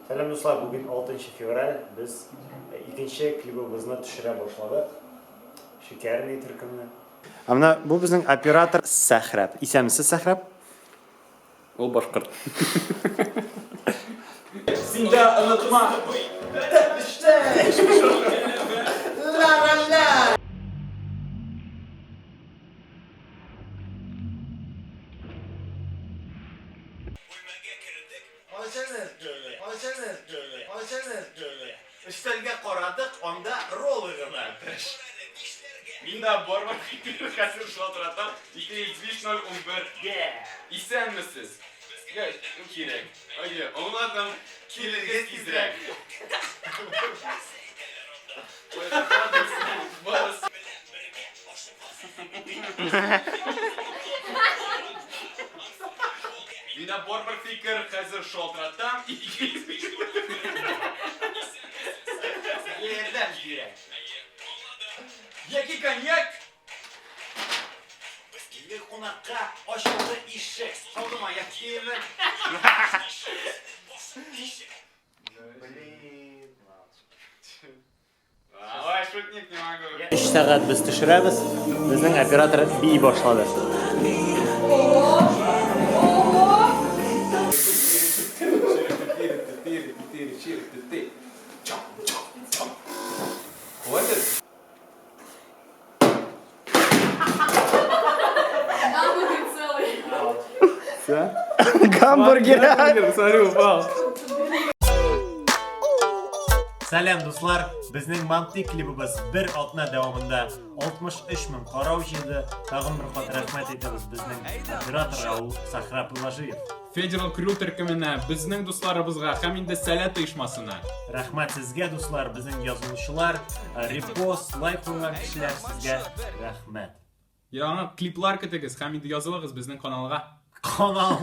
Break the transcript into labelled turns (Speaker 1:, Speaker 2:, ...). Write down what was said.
Speaker 1: Сәлам дуслар, бүген 6 февраль, без икенче клибыбызны төшерә башладык. Шикәрный төркеме. Ә менә бу безнең оператор Сәхрәп. Исәнмесез, Сәхрәп?
Speaker 2: Ул башкорт.
Speaker 3: Син дә онытма.
Speaker 4: Өстәлгә карадык, анда роллы гына.
Speaker 3: Мин дә бармак хәзер шалтыратам. 205 011. Исәнмесез. Я, кирәк. Әйе, аңладым. Килегез тизрәк. Миндә бар бер фикер, хәзер шалтыратам.
Speaker 4: Ярдәм кирәк.
Speaker 3: Яки коньяк.
Speaker 4: Килде кунакка, ачылды ишек. Салдым аяк киеме.
Speaker 1: Блин.
Speaker 3: Ой, шутник, не могу.
Speaker 1: 3 сәгать без төшерәбез. Безнең оператор бии башлады.
Speaker 3: Хватит?
Speaker 5: Гамбургер целый.
Speaker 1: Гамбургер.
Speaker 3: Смотри, упал.
Speaker 1: Сәлам, дуслар! Безнең Манты клибыбыз бер атна дәвамында 63 мең карау җыйды. Тагын бер кат рәхмәт әйтәбез безнең операторга, ул Сахрап Илажиев.
Speaker 3: Федерал Крю төркеменә, безнең дусларыбызга һәм инде Сәләт оешмасына.
Speaker 1: Рәхмәт сезгә, дуслар, безнең язылучылар, репост, лайк куйган кешеләр, сезгә рәхмәт.
Speaker 3: Яңа клиплар көтегез һәм инде язылыгыз безнең каналга.
Speaker 1: Канал.